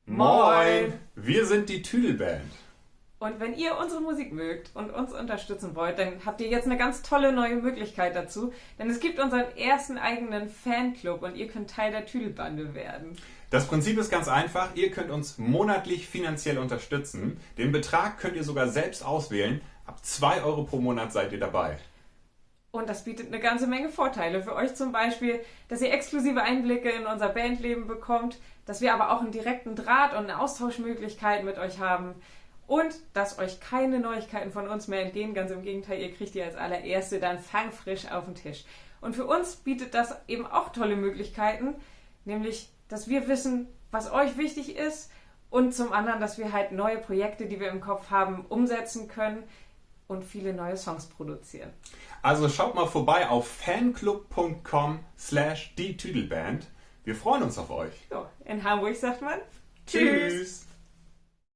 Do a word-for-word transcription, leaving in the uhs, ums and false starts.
Moin. Wir sind die Tüdelband. Und wenn ihr unsere Musik mögt und uns unterstützen wollt, dann habt ihr jetzt eine ganz tolle neue Möglichkeit dazu, denn es gibt unseren ersten eigenen Fanclub und ihr könnt Teil der Tüdelbande werden. Das Prinzip ist ganz einfach, ihr könnt uns monatlich finanziell unterstützen. Den Betrag könnt ihr sogar selbst auswählen. Ab zwei Euro pro Monat seid ihr dabei. Und das bietet eine ganze Menge Vorteile. Für euch zum Beispiel, dass ihr exklusive Einblicke in unser Bandleben bekommt, dass wir aber auch einen direkten Draht und eine Austauschmöglichkeit mit euch haben und dass euch keine Neuigkeiten von uns mehr entgehen. Ganz im Gegenteil, ihr kriegt die als allererste dann fangfrisch auf den Tisch. Und für uns bietet das eben auch tolle Möglichkeiten, nämlich, dass wir wissen, was euch wichtig ist und zum anderen, dass wir halt neue Projekte, die wir im Kopf haben, umsetzen können und viele neue Songs produzieren. Also schaut mal vorbei auf fanclub punkt com slash die Tüdelband. Wir freuen uns auf euch. Ja, in Hamburg sagt man Tschüss. Tschüss.